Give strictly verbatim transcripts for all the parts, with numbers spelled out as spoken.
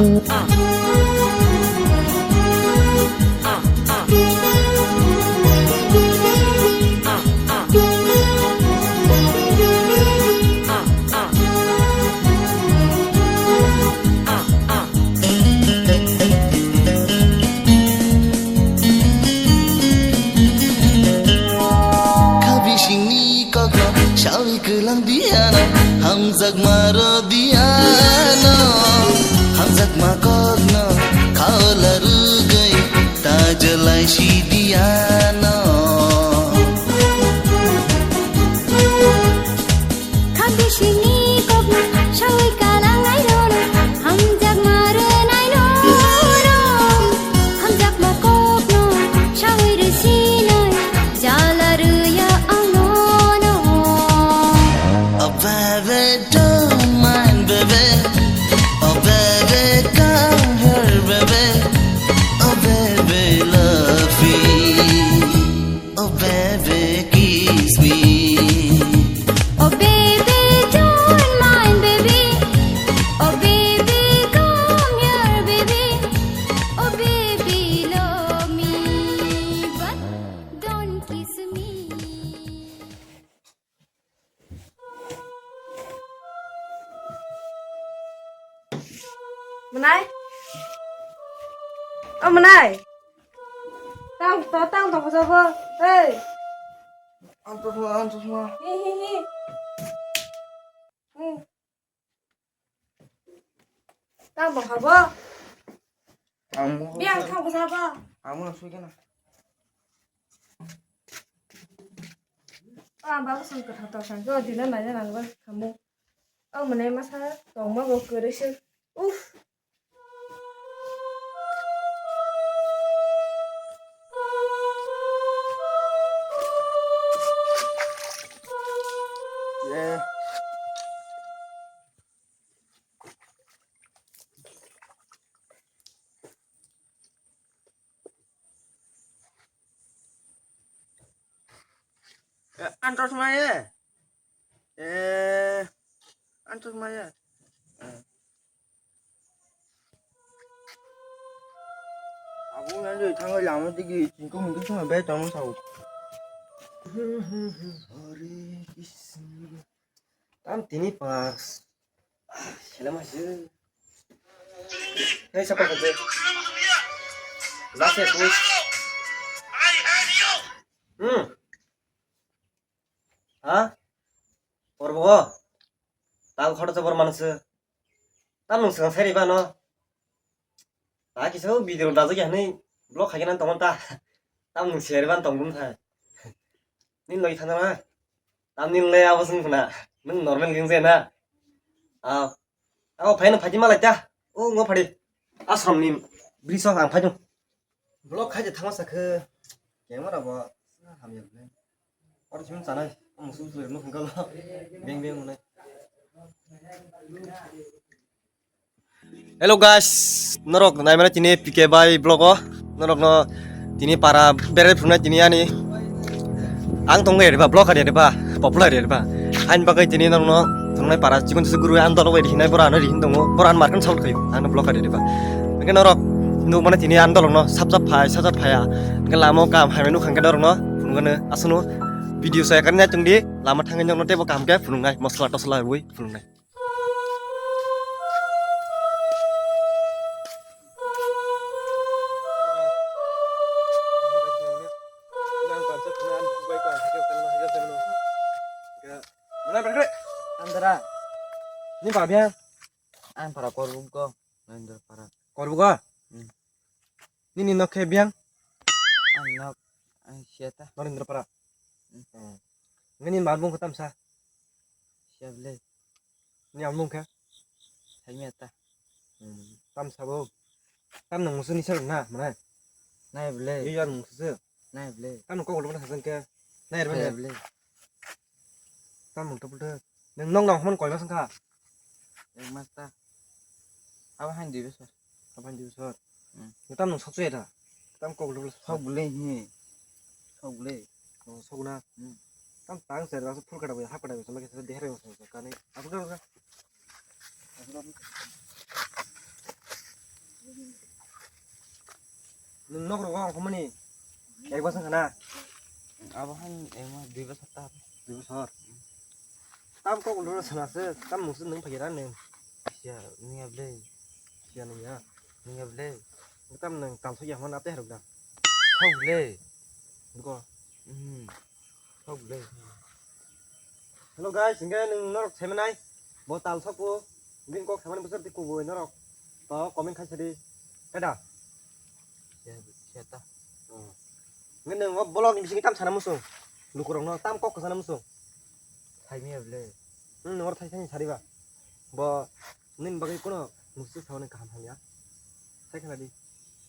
Kha bisingni kokno sawi kwlang diano, hamjakma rw diano, hamjakma kokno khaola rwgwi ta jwlai si diano. Kha bisingni kokno sawi kwlang aino, hamjakma rwnai no, hamjakma kokno sawi rw sinai, jala rwya ang nono. Oh baby, don't mind, baby. Oh baby, come here, baby. Oh baby, love me. Oh baby, kiss me. Oh baby, don't mind, baby. Oh baby, come here, baby. Oh baby, love me, but don't kiss me. Mwnai? O mwnai? Tang, ta-, tang tong kha sabo. Hey. Ang chosma, ang chosma. Hi, hi, hi. Hmm. Tang tong kha bo. Ang mo. Biang thang kha sabo. Ang mo sui kana. O ang babu song kwthar tong kha. Jo dina mai na nang ba khamu. O mwnai masa tongma bo kwrwi se. Uff. Eh, antos maya. Eh, antos maya. Eh. Abo yang joi thangai lama digi chingko mungkin sama be tamo sao. Hare Krishna. Tam tini pas. Selama sih. Hei, siapa kerja? Last ya, push. Hmm. Ha? Porbo. Tang khoto se bor manse. Tam nung seng seri ba no. Ta kisa video dajak ya ni blog khai nan tong ta. Tam nung seri ban tong dum thai. Nin loi thana na. Tam nin le abo sung khna. Nung normal ging je na. Ah. Abo phai no phai di malai ta. O ngo phadi. Asram ni bri so ang phai dong. Blog khai je thangma sakhe. Camera bo hamya bole. Oro chimung chanai. Ang musu musu no khangkalo. Beng beng unai. Hello guys, norok naimani tini P K bai vlog o, norok no tini para berai phunai tini ani ang tong ri ba vlog ari ba popular ari ba hain bagwi tini norok no thungnai para chikon chikon guru ang dolo bai hinai bora ano ri hin tongo bora an markan saut khayo ang vlog ari ba hingke norok nuk mane tini ang dolo no sap sap phai sap sap phaya hingke lamo kam hai nuk hingke norok no phunukgano aswkno video saya kani nai tongdi lama thangwi norok no teibo kaham khe phunuknai mosla tosla rwui phunuknai. Andra. Ni babya. Ang para korbuk ko. Andra para. Korbuk ko? Hmm. Nini nok khe biyang? Ang nok, ang siya ta. Norendra para. Hmm. Oh. Nini mal bung khe tamsa? Siya bele. Ni amung khe? Thaimya ta. Hmm. Tamsa bo. Tam nang musu ni sal na, mana? Nai bele. Iya nang musu. Nai bele. Tam nang kok lo na hasan khe. Nai bele. Nai bele. Tam mung topul de. Neng nok nang hon koi mas kha. Ek mas ta. Abo hain dui bosor. Abo hain dui bosor. Hmm. Neng tam nung sok suya da. Tam kok lo sok bule hi. Sok bule. Oh, sok na. Hmm. Tam tang ser da phul kada boya hap kada boya sama kesa dehere boya sama kane. Aku kan. Aku kan. Nwng nok rogo ang humani. Ek bosor khana. Abo han ema dui bosor ta. Dui bosor. Tam kok ulo sana se, tam musu nwng phagera nwng. Siya, nwng ya ble. Siya nwng ya. Nwng ya ble. Tam nwng tam so ya hon ate haruk da. Thok ble. Go. Hmm. Thok ble. Hello guys, hingke nwng norok saimanai, bo tal sokpo, bini kok samani bwswk tei kubui norok to comment khai sadi, kada? Ya, ya ta. Hingke nwng o vlog ni bisingo tam sana muchung, lukurokno tam kok sana muchung. Saimaya ble. Hmm, nwng oro thai thai sariba. Bo nini bagwi kuno muchung samani kaham hamya. Sai khana di.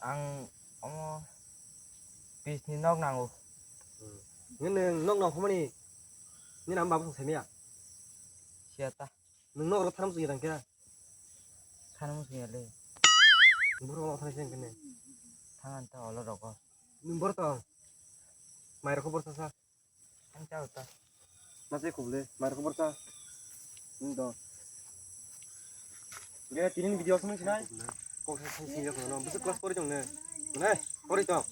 Ang omo pisni nok nango. Hmm. Nwng nwng nok nang humani. Nini ama babu song saimaya. Siya ta. Nwng nok ro thanam sung yang kya? Thanam sung ya le. Buru nok thanam sung kene. Thangan ta olo roko. Nwng bor tong. Mai roko bor sa sa. Ang chao ta. Masai khobole, mai roko bor sa. Nwng do. Ge tini video sung sinai. Kok sa sung sinai kono. Bisi class pori tong ne. Ne, pori tong.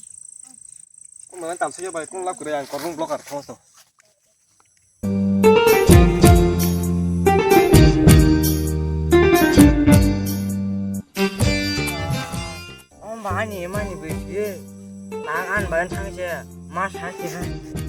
Ko mana tam sung ya bai kong lak kure ang korong blocker thos to. Om bahani emani bisi. Tang an ban thang se. Ma sa se.